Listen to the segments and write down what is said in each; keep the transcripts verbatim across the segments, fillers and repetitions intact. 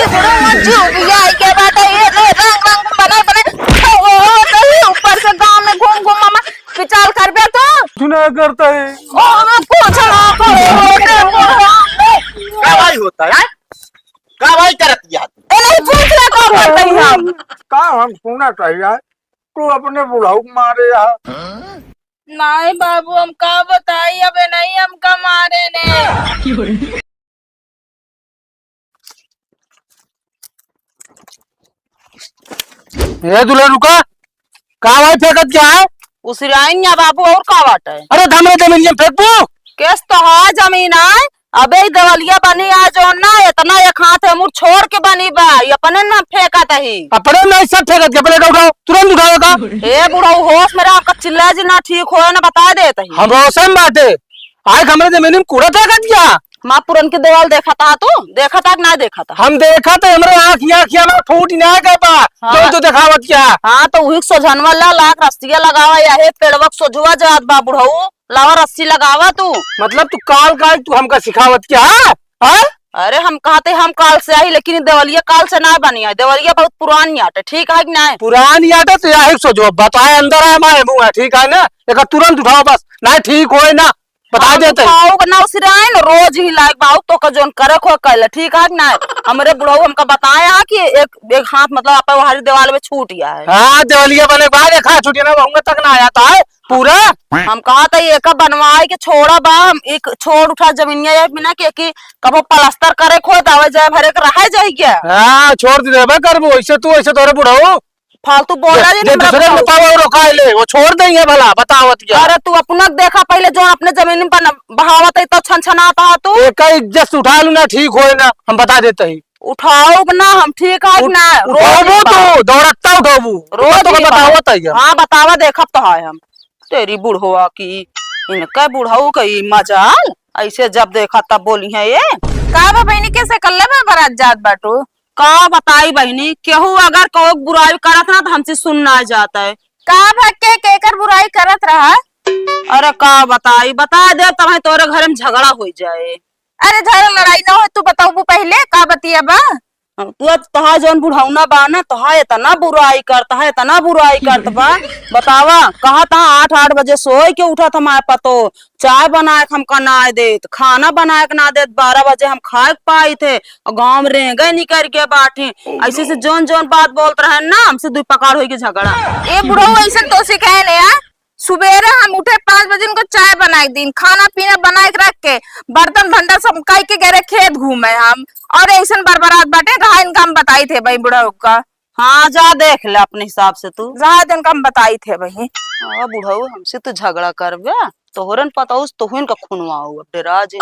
बुढ़ऊ मत जियो, बिया आई के बात है, ये तो रंग रंग बनाए बनाए, ओ, ओ, तो ये ऊपर से गांव में घूम घूम मामा विचार करबे तो। कुछ ना करता है। ओ, कुछ ना करे, ओ, का भाई होता है? का भाई करत या तू? ए, नहीं पूछ रहा, का करते हैं हम? का हम सुना चाहिए? तू अपने बुढ़ऊ के मारे या। नहीं बाबू, हम का बताई, अबे नहीं हमका मारे ने। ए दुल्हन रुका, का भाई फेंकत क्या है? उसिराइन या बाबू, और का बाटे? अरे धमरे जमीन में फेंकबू। केस तो है जमीन आए, अबे ई देवलिया बनी आ जो ना, इतना एक हाथ है मुड़ छोड़ के बनी बा, ये अपने ना फेंकत ही। अपने ना सब फेंकत के, पहले उठाओ, तुरंत उठाओ का। ए बुढ़ऊ, होश में रहा, आपका चिल्ला जी ना ठीक होए ना, बता देत ही। हम होश में बाटे, आए हमरे जमीन में कूड़ा फेंकत क्या? माँ पुरन के देवाल देखा था तू, देखा था कि ना देखा था? हम देखा था, हमरे आँख, आँख, आँख में फूट ना गए बा, हाँ। जो तू देखावत क्या? हाँ, तो उही सोझनवा ला, लाख रस्सिया लगावा, यहे पेड़वा के सोझवा जात बा बुढ़ऊ। लावा रस्सी लगावा तू। मतलब तू काल काल तू हमका सिखावत क्या? हाँ? हाँ? अरे हम कहते हम काल से आई, लेकिन ई देवलिया काल से ना बनी है। देवलिया बहुत पुरानी आटे, ठीक है कि नहीं? पुरानी आटे तो यही सोचो, बताए अंदर आए माए मुँह है, ठीक है ना? एक तुरंत उठाओ बस, नहीं ठीक होए ना, बता हाँ, देते हैं। उठाओ के ना उसिराइन, रोज ही लायक बाऊ तो का जोन करे खो कैला, ठीक है कि नहीं? हमरे बुढ़ऊ हमका बताया कि एक, एक हाथ मतलब आप हरी दीवार में छूट गया है। हाँ, देवलिया बने के बाद एक हाथ छूट गया ना, वहाँ तक ना आया था। पूरा? हम कहा था, "एका बनवाए के छोड़ा बा, हम एक छोड़ उठा जमीनिया एक बिना के, कि कबो प्लास्टर करे खोद आवे जाए, भरे के रहे जाए क्या?" हाँ, छोड़ दे देबे करबो, ऐसे तू, ऐसे तोरे बुढ़ऊ। फालतू बोला जे जे हमरा दूसरे के बुढ़ऊ। बताओ, रोका ले, वो छोड़ देंगे भला, बतावत क्या? अरे तू अपना देखा पहले, जो अपने जमीन पर न बहावत है, तो छन छनाता है तू। एका इज्जत से उठा लू ना, ठीक होए ना, हम बता देते ही। उठाओ ना हम, ठीक है उठ-, ना? रोज उठाबो ही तो, बात। दौड़ता उठाबू। रोज तो ही बात। बतावत है क्या? हाँ, बतावा, देखब तो है हम। तेरी बुढ़वा की, इनका बुढ़ऊ का ई मजाल, ऐसे जब देखा तब बोली है ये। का बा बहिनी, कैसे कल्ले बा बारात जात बाटू? का बताई बहिनी, केहू अगर कहो बुराई करत ना तो हमसे सुन ना जाता है। का भा के केकर बुराई करत रहा? अरे का बताई, बता दे तब तोरे घर में झगड़ा हो जाए। अरे झगड़ा लड़ाई ना हो, तू बताऊ पहले का बतिया बा? हाँ, तू अब तोहार जौन बुढ़ौना बा ना, तोहार इतना बुराई करत है, इतना बुराई करत बा। बतावा, कहा था आठ, आठ बजे सोए के उठत हमार पतो, चाय बनाए के हमका ना देत, खाना बनाए के ना देत, बारह बजे हम खाए के पाई थे, और गाँव में रेंगे निकर के बाटी। ऐसे से जौन जौन बात बोलत रहे ना, हमसे दुई पकार होई के झगड़ा। ए बुढ़ऊ, ऐसन तो सिखाए ने यार। सुबेरे हम उठे पाँच बजे, उनको चाय बनाए के दीन, खाना पीना बनाए के रख के, बर्तन भंडा सब काई के गरे खेत घूमे हम, और ऐसन बरबरात बाटे, रहा इनका हम बताई थे भाई बुढ़ऊ का। हाँ, जा देख ले अपने हिसाब से तू। जा दे इनका हम बताई थे भाई। हाँ, बुढ़ऊ, हमसे तू झगड़ा करबे, तोहरन पताउस तोहिन का खुनवाऊ, अब डेरा जे।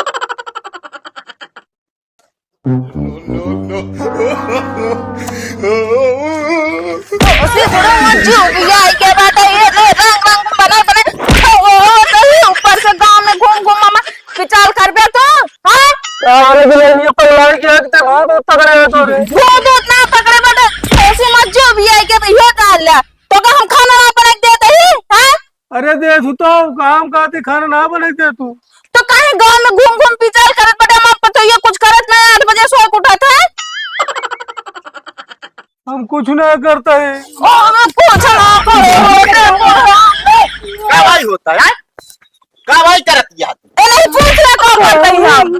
उसे बुढ़ऊ मत जियो, बिया आई के बात है, ये तो रंग रंग बनाए बनाए, ओ, ओ, तो ये ऊपर से गांव में घूम घूम मामा विचार करबे तो, हाँ? अरे दुल्हनिया पगला के रख दे, बहुत पकड़े है तोरे। वो तो उतना पकड़े बटे, ऐसे मत जियो, बिया आई के भैया डाल ले, तो का हम खाना ना बना के देते ही, हाँ? अरे दे तू तो काम का थी, खाना ना बना के दे तू। तो काहे गांव में घूम घूम विचार करत बटे, हम पतोहिया कुछ करत ना, आठ बजे सोए के उठत है। हम कुछ ना करता है। ओ, हम कुछ ना करे, ओ, ओ, ओ। का भाई होता है? का भाई करत या तू? ए, नहीं पूछ रहा, का करते हैं हम?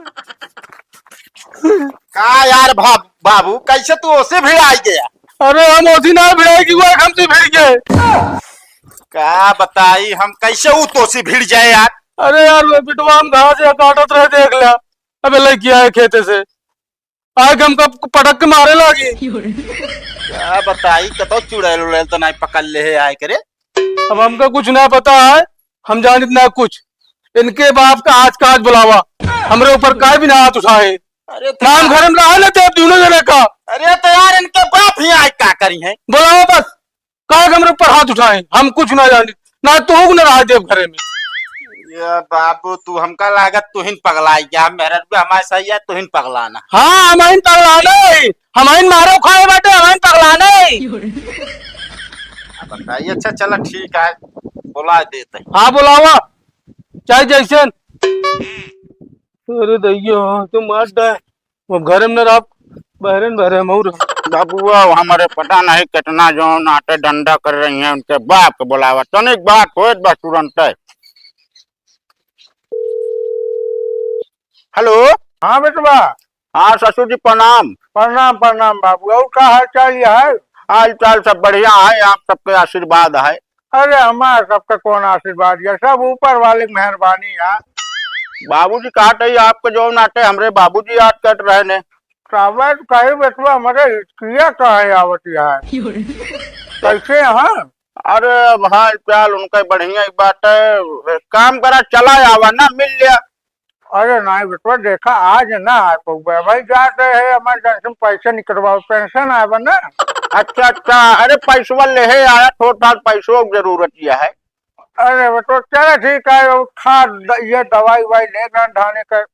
का यार भा-, बाबू, कैसे तू ओसे भिड़ाई गया? अरे हम ओसी ना भिड़ाई कि वो हमसे भिड़ गए। का बताई हम कैसे ऊ तोसी भिड़ जाए यार? अरे यार, वो बिटवा हम घास या काटत रहे, देख लिया। अबे लड़की आए खेते से, आए हमका पटक के मारे लागी। का बताई, कतो चुड़ैल उड़ैल तो नहीं पकड़ ले है आए करे। अब हमका कुछ ना पता है, हम जानित ना कुछ। इनके बाप का आज का आज बुलावा, हमरे ऊपर काय भी ना हाथ उठाए। अरे तो नाम यार घर में रहा लेते अब दोनों जने का। अरे तो यार इनके बाप ही आए का करी है? बुलावा बस। काहे के हमरे ऊपर हाथ उठाए? हम कुछ ना जानी, ना तोहू के ना रहा देब घरे में। ये बाबू, तू हमका लागत तुहिन पगलाई गया, मेहररुआ हमारे सही है, तुहिन पगलाना। हाँ, हमहिन पगलाना है, हमहिन मारे खाए बाटे, हमहिन पगलाना है। अब बताइए, अच्छा चला ठीक है, बुला देते हैं। हाँ, बुलावा, चाहे जैसन। अरे दैया, तो मार डाय। अब घरे में न रह, बहरे न बहरे मऊर। बाबुआ, हमरे पता नहीं कितना जौन आटे डंडा कर रही हैं, उनके बाप के बुलावा। तनिक बात होत बा तुरंते। हेलो। हाँ बेटवा। हाँ ससुर जी, प्रणाम। प्रणाम, प्रणाम बाबू। और का हाल चाल है? हाल चाल सब बढ़िया है, आप सबके आशीर्वाद है। अरे, हमार सबके कौन आशीर्वाद है, सब ऊपर वाले की मेहरबानी है। बाबूजी कहत है, आपके जौन आटे हमरे बाबूजी याद करत रहे ने। तबे तो कही बेटवा, हमरे हिचकिया कहाँ आवत है? कैसे हैं? अरे, अब हाल चाल उनका बढ़िया ही बात है। एक काम करा, चला आवा ना, मिल लिया। अरे नहीं बेटवा, देखा, आज ना आ पउबे भाई, जात है emergency में पैसे निकलवाओ, pension आवा ना। अच्छा, अच्छा, अरे पैसवा लेहे आया, थोड़ा पैसवा की जरूरत यह है। अरे बेटवा, चला ठीक है, वो खा द-, ये दवाई वाई ले ना ढाने का।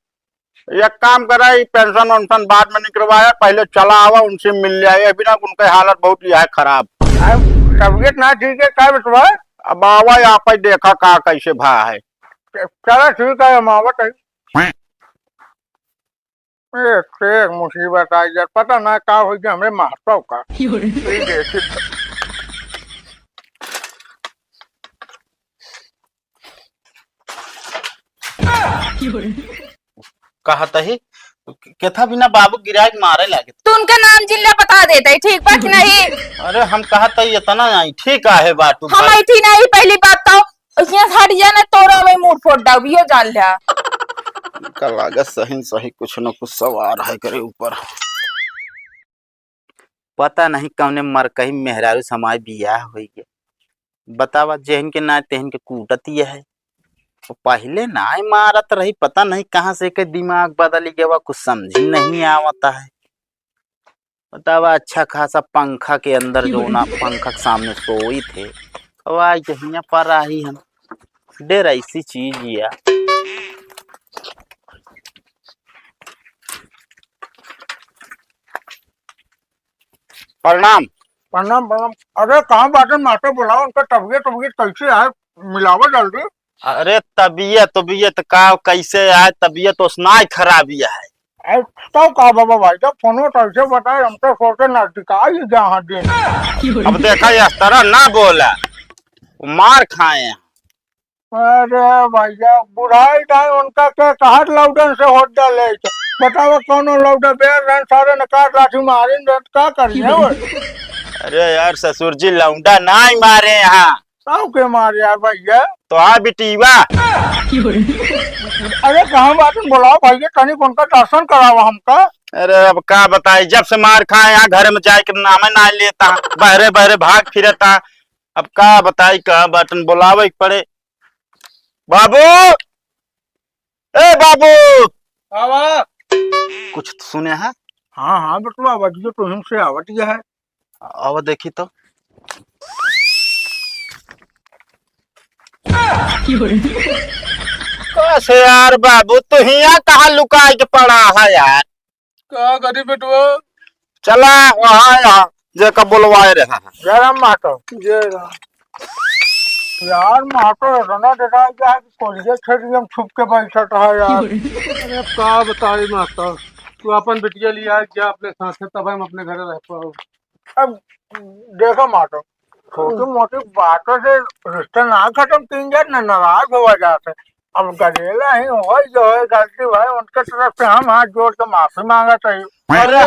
एक काम करा, ये pension वेंशन बाद में निकलवाया, पहले चला आवा, उनसे मिल लिया। ये बिना उनके हालत बहुत ही है खराब। अब तबीयत ना ठीक है का बेटवा? अब आवा, आप ही देखा का कैसे भा है। चला ठीक है, हम आवत है। एक से एक मुसीबत आई यार, पता ना का हो गया हमरे महताओ का। क्यों रे? ये देखी। क्यों रे? कहत ही, केथा बिना बाबू गिराए के मारे लागे। तू उनका नाम जिन ले बता देते, ठीक बा कि नहीं? अरे हम कहत ही इतना नहीं, ठीक आहे बाटू हम भाई। ऐठी नहीं, पहली बात तो उसने हट जाना, तोरा वही मूड फोड़ डाउबियो जान लिया। का लागत सही सही कुछ न कुछ सवार है करे ऊपर। पता नहीं कौने मरकही मेहरारू समाज बियाह होई गया। बतावा, जेहन के नाय तेहन के कूटत यह है। वो पहले नाय मारत रही, पता नहीं कहाँ से के दिमाग बदल गया, कुछ समझ ही नहीं आवता है। बतावा, अच्छा खासा पंखा के अंदर जो ना, पंखा के सामने सोई थे, अब आज हियाँ पर आई हम। डेर ऐसी चीज या। प्रणाम। प्रणाम, प्रणाम। अरे, कहाँ बाटन मास्टर, बुलाओ उनका, तबीयत, तबीयत कैसे है? मिलावा जल्दी। अरे, तबीयत, तबीयत का, कैसे है? तबीयत ओसनाय खराब ही है। अरे, तो का बाबा भाई, जब फोन तो ऐसे बताए, हम तो सोचे नजदीक आ ही जहाँ दिन। अब देखा, इस तरह ना बोला, वो मार खाए हैं। अरे भैया, बुढ़ाई टाइम उनका के कहत लौडन से होत डाले। बताओ, कौनो लौडा बेर रहन, सारे ने काट लाठी मारिन, तो का करिए वो? अरे यार, ससुर जी लौंडा नाई मारे यहाँ। तब के मारे यार भैया? तो आ बिटीवा। अरे कहाँ बात में बुलाओ भैया, तनिक उनका दर्शन कराओ हमका। अरे अब का बताई, जब से मार खाए यहाँ घर में जाए के नामे ना लेता, बहरे बहरे भाग फिरता। अब का बताई, कहाँ बाटन बुलावे के पड़े। बाबू, ए बाबू। आवा। कुछ तो सुने है? हाँ, हाँ, बेटवा, आवाज तो तुम से आवत ही है। आवा देखी तो। कैसे यार बाबू, तू हियाँ कहाँ लुकाए के पड़ा है यार? का करी बेटवा? चला वहाँ, यहाँ जेका बोलवाए रहा है। जय राम महतो। जय राम। यार महतो, इतना डरा गया है कि कोलिया छेड़ी हम छुप के बैठा था यार। अरे का बताई महतो, तू अपन बिटिया लिया जा अपने साथ, तब हम अपने घर रह पाओ। अब देखो महतो, छोटी मोटी बातों से रिश्ता ना खत्म कीन जात, ना नाराज हुआ जात है। अब गदेला ही हो जो है गलती भाई, उनके तरफ से हम हाथ जोड़ के माफी मांगत है। अरे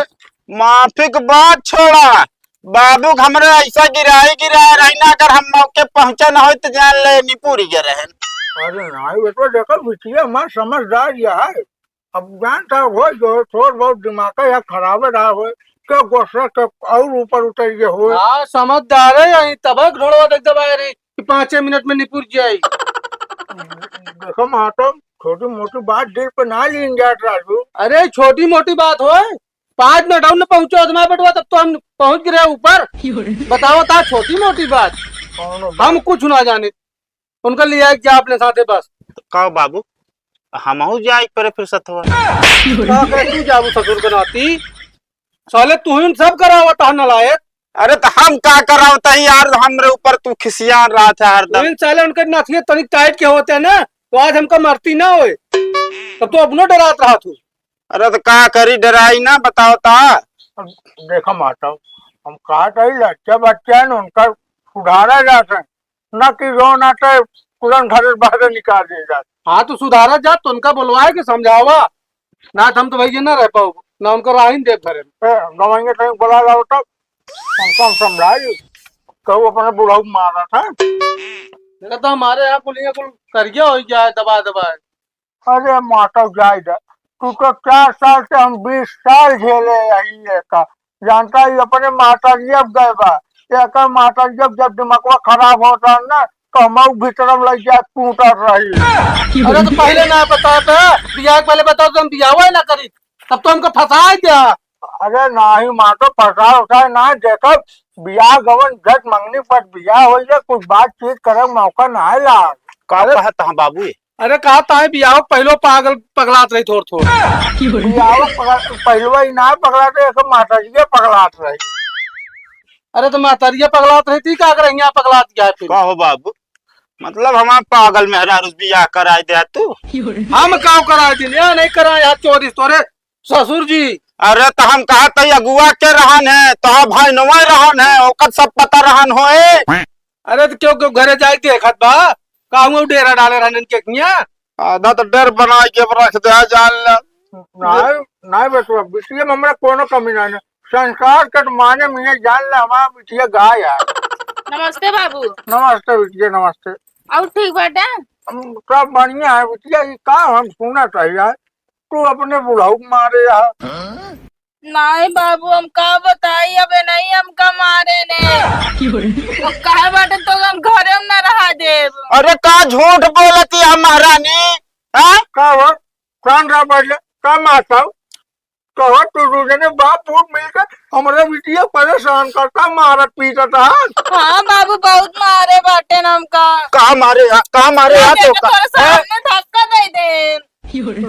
माफी के बात छोड़ा, बाबू के हमरे ऐसा गिराई गिराए रही ना, अगर हम मौके पहुंचे ना होई तो जान ले निपुरी गए रहन। अरे नहीं बेटवा, देखो बिटिया हमार समझदार यह है, अब जानता हो जो थोड़ बहुत दिमाग का या खराबे रहा हो, क्या गुस्सा के और ऊपर उतर गए हो। हाँ, समझदार है, यही तबक ढोड़वा देख दबाए रही कि पाँचे मिनट में निपुर जाए। देखो महतो, छोटी मोटी बात दिल पे ना लीन जात राजू। अरे छोटी मोटी बात होए, पाँच मिनट हम न पहुंचो अदमा बेटवा, तब तो हम पहुंच गए ऊपर। बताओ ता छोटी मोटी बात, कौनो बात। हम कुछ ना जाने। उनका ले आए जा अपने साथे बस। तो का बाबू, हमहू जाए परे फिर सथवा। का करे तू जाबू ससुर के नाती? साले तू ही सब करावत है नलायक। अरे तो हम का करावत है यार, हमरे ऊपर तू खिसियान रहा था हरदम। इन साले उनके नथिए तनिक टाइट के होते हैं ना, तो आज हमका मरती ना होए। तब तो अपनो डरात रहा तू। अरे तो का करी, डराई ना, बताओ ता। अब देखा माता, हम कहत हई, लड़का बच्चा है न, उनका सुधारा जात है, न कि जौन आटे तुरंत घर से बाहर निकाल दिया जात। हाँ, तो सुधारा जात, तो उनका बुलवाए के समझावा, ना तो हम तो भैया ना रह पाओ, ना उनका राहिन देव धरे। ए, गवैया कहीं बुला लाओ तब, हमको हम समझाई, कहू अपने बुढ़ऊ मारा था। देखा तो हमारे यहाँ कुल, यहाँ कुल करिया हो गया है, दबा दबा है। अरे माता जाए दे, तू तो चार साल से हम बीस साल झेले यही एका। जानता ही अपने माता जी अब गए बा, एकर माता जी अब जब दिमागवा खराब होता है ना, तो हम भीतर में लग जाए टूटत रही। अरे तो पहले ना बताता, बियाह के पहले बताओ तो हम बियाह ना करी, तब तो हमको फंसा दिया। अरे नाही माता, फंसा उठा ना, देखो बियाह गवन जट मंगनी पर बियाह हो जाए, कुछ बातचीत करे मौका ना ला। का अरे कहत हाँ बाबू? अरे कहा ताई बियाह पहलो पागल पगलात रही थोड़ थोड़। बियाह पगल-, पहलवा ही ना पगलात रही, एक माता जी के पगलात रही। अरे तो मातरिया पगलात रही थी, का करे यहाँ पगलात गया फिर? का हो बाबू, मतलब हमार पागल मेहरारू से बियाह कराई दे तू? हम का कराए दिन, या नहीं कराए यार चोरी तोरे ससुर जी। अरे तो हम कहा तो अगुआ के रहन है, तो भाई नवा रहन है, ओकर सब पता रहन होए। अरे तो क्यों, क्यों घरे जाए देखत बा? कहूँ डेरा डाले रहन इनके किया? आधा तो डर बनाए के रख दे, जान ले। नाय, नाय बेटवा, बिटिया में हमरा कोनो कमी ना है। संस्कार के तो माने में जान ले, हमारा बिटिया गाय है। नमस्ते बाबू। नमस्ते बिटिया, नमस्ते। और ठीक बाटे? हम सब बढ़िया है बिटिया, ये का हम सुना था यार, तू अपने बुढ़ऊ के मारे यार। नाय बाबू, हम का बताई, अबे नहीं हमका मारे ने। अब कहे बाटे तो हम घरे में ना रहा देब। अरे का झूठ बोलती है महारानी, हाँ? का हो? कान रहा बैठ ले, का मारता हो? कहो तू दू जने बाप पूत मिलके हमरे बिटिया परेशान करता, मारत पीटत है। हाँ बाबू, बहुत मारे बाटे न हमका। का मारे, का मारे ना यार देखा, तोका? तोरे हैं? सामने धक्का दे दे।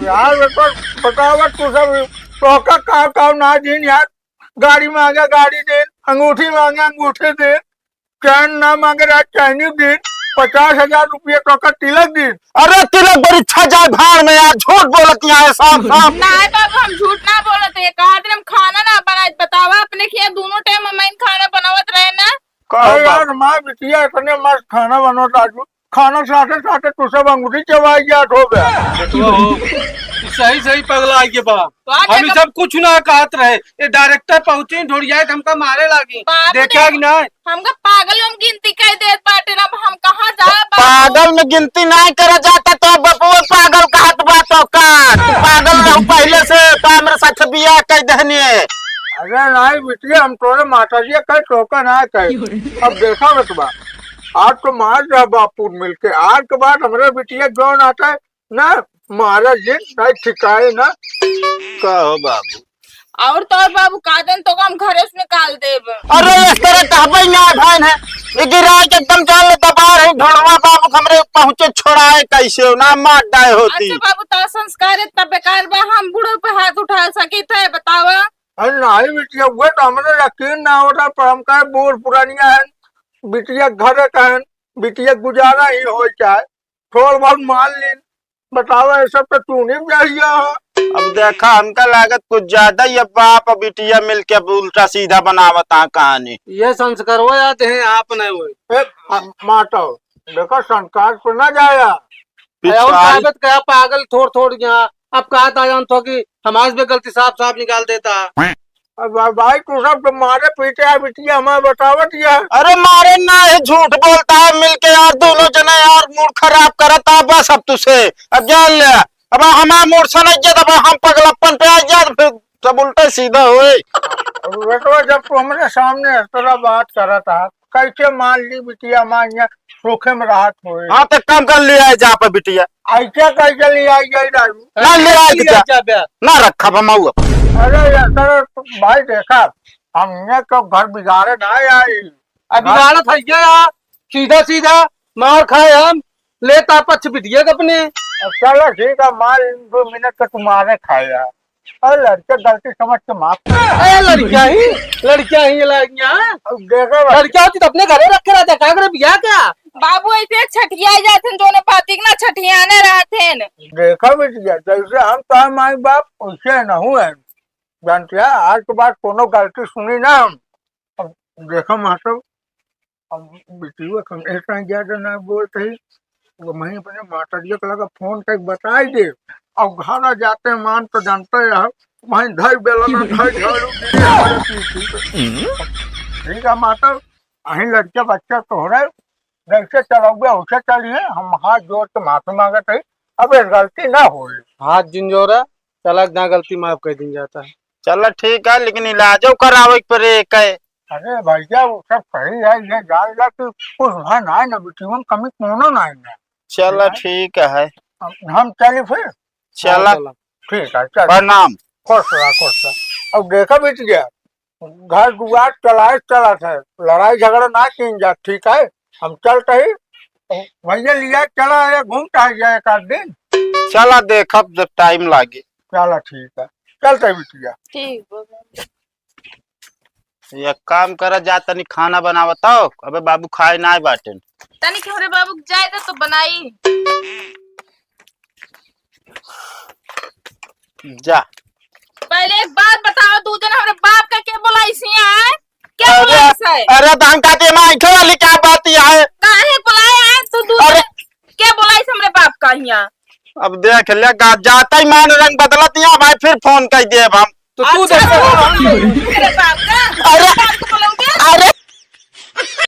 यार, बेटा, बतावा तू सब, तोका का, का ना दीन यार, गाड़ी मांगे गाड़ी दीन, अंगूठी मांगे अंगूठी दीन, चैन ना मांगे रात चैनी दीन, पचास हजार रुपया तोका तिलक दीन। अरे तिलक बड़ी छा जाए भाड़ में यार, झूठ बोलत यहाँ है साफ साफ। नहीं बाबू, हम झूठ ना बोलत है, कहा दिन हम खाना ना बनाए, बतावा अपने खिया दोनों टाइम हम खाना बनावत रहे ना। का अरे बात? यार, माँ बिटिया इतने मस्त खाना बनवत आजू, खाना साथे साथे तू सब अंगूठी चबाई जात हो बे। बेटवा हो, तू सही सही पगला आइए बा। तो आज हम ई जब सब कुछ ना कहत रहे, ये डायरेक्टर पहुंचे, ढोड़िया के हमका मारे लागी। बाप देखा रे, कि ना? हमका पागल हम गिनती कह देत बाटे ना, हम कहाँ जाए बाबू? पागल में गिनती ना करा जाता तो बपुआ पागल कहत बा तो का? तू पागल रहू पहले से, तो हमरे साथ बियाह कह दहनी। अरे नहीं बिटिया, हम तोरे माता जी कह तोका ना कह। अब देखा बेटवा, आज तो मार रहा बापू मिलके, आज के बाद हमरे बिटिया जौन आता है ना, मारा जी नहीं ठिकाए ना। का हो बाबू? और तो और बाबू, का दिन तो हम घरे से निकाल देब। अरे इस तरह कहबे ना भाई है, ये गिरा के एकदम जान ले दबा रही ढोलवा बाबू, हमरे पहुंचे छोड़ाए कैसे हो ना मार डाए होती। अच्छा बाबू, तो संस्कार इतना बेकार बा, हम बूढ़ो पे हाथ उठा सकी थे, बतावा। अरे नहीं बिटिया, वो तो हमरे यकीन ना होता, पर हम कहे बूढ़ पुरानिया है, बिटिया घर का है, बिटिया गुजारा ही हो जाए, थोड़ बहुत मान लीन, बतावा, ये सब तो तू नहीं चाहिए हो। अब देखा, हमका लागत कुछ ज्यादा ही अब बाप और बिटिया मिलके अब उल्टा सीधा बनावत आ कहानी। ये संस्कार हो जाते हैं आप नहीं हुए। ए, माता, देखो, संस्कार पे ना जाया। अरे और पिछाड़ी। ताकत क्या पागल थोड़ थोड़ यहाँ, अब कहा था जान तो कि हमारे पे गलती साफ साफ निकाल देता। अब भा-, भाई, तू सब तो मारे पीटे है, बिटिया हमारे बतावत ही है। अरे मारे ना, ये झूठ बोलता है मिलके यार, दोनों जने यार मूड खराब करता है बस अब तुझसे। अब जान ले, अब हमारा मूड सनक जाए, अब हम पगलप्पन पे आ जाए, फिर सब उल्टा सीधा होए। अब बेटवा, जब तू हमारे सामने इस तरह बात करता है, कैसे मान ली बिटिया, मान लिया, सूखे में राहत होए। हाँ, तो काम कर लिया है जा पे बिटिया। ऐसे कैसे ले आई गई दारू? ना ले आई ले बिटिया। आई जा बे। ना रखा बा मऊ अब। अरे यार, सर, भाई देखा, हमने तो घर बिगाड़े ना आई। अब हाँ। बिगाड़त है क्या यार? सीधा सीधा मार खाए हम, लेता पक्ष बिटिया के अपने। अब चलो ठीक है, मार इन दो मिनट का तुम्हारे खाए यार। अरे लड़के गलती समझ के माफ कर। अरे लड़कियां ही, लड़कियां ही लड़कियां। अब देखो बस। लड़कियां होती तो अपने घरे रख के रहते, का करे बियाह क्या? बाबू ऐसे छठिया जाते हैं, जोने पाती के ना छठियाने रहते हैं। देखो बिटिया, जैसे हम तो माई बाप वैसे न हुए। जानते हैं, आज के बाद कोनो गलती सुनी ना हम। अब देखो मास्टर, अब बिटिया कम इतना ज्यादा ना बोलते ही, वो मैं अपने माता जी के लगा फोन करके बताई दे। अब घर आ जाते हैं मान तो जानते हैं, वहीं धर बेला ना धर झाड़ू दे हमारे पीछे। ठीक है मास्टर, अहीं लड़के बच्चे तोहरे जैसे चलौगे वैसे चलिए, हम हाथ जोड़ के माफी मांगत है, अब ये गलती ना होई। हाथ जिन जोड़ा, चला ना गलती माफ कर दी जाता है। चला ठीक है, लेकिन इलाजो करावे के पड़े एक है। अरे भैया, वो सब सही है, ये जान ला कि कुछ भा ना है ना, बिटिया में कमी कोनो ना है ना। चला ठीक है। ठीक है। हम, हम चली फिर। चला। हाँ, चला। ठीक है, चल। प्रणाम। खुश रहा, खुश रहा। अब देखा बीत गया, घर दुआर चलाए चलत है, लड़ाई झगड़ा ना कीन जा, ठीक है? हम चलते ही भैया लिया चला है, घूम टहल जाए एक आध दिन। चला देखब जब टाइम लागे। चला ठीक है, चलते ही बिटिया। ठीक बा। एक काम करा, जा तनी खाना बनावत हो, अबे बाबू खाए ना बाटेन। तनी के हमरे बाबू के जाए दे तो बनाई। जा। पहले एक बात बताओ, दू दिन हमरे बाप का के बुलाइस हियाँ, आए? के अरे, बुलाइस है? अरे, तो हम कहते हैं, माई, वाली क्या बात ही है? काहे बुलाए आए तू दू अरे। दिन? के बुलाइस हमरे बाप का हियाँ? अब देख ले, गा-, जाता ही मान रंग बदलत हियाँ, भाई, फिर फोन कर दिए अब हम। तो तू अच्छा, देख। हमरे बाप का? अरे। बाप को बुलाओगे? अरे।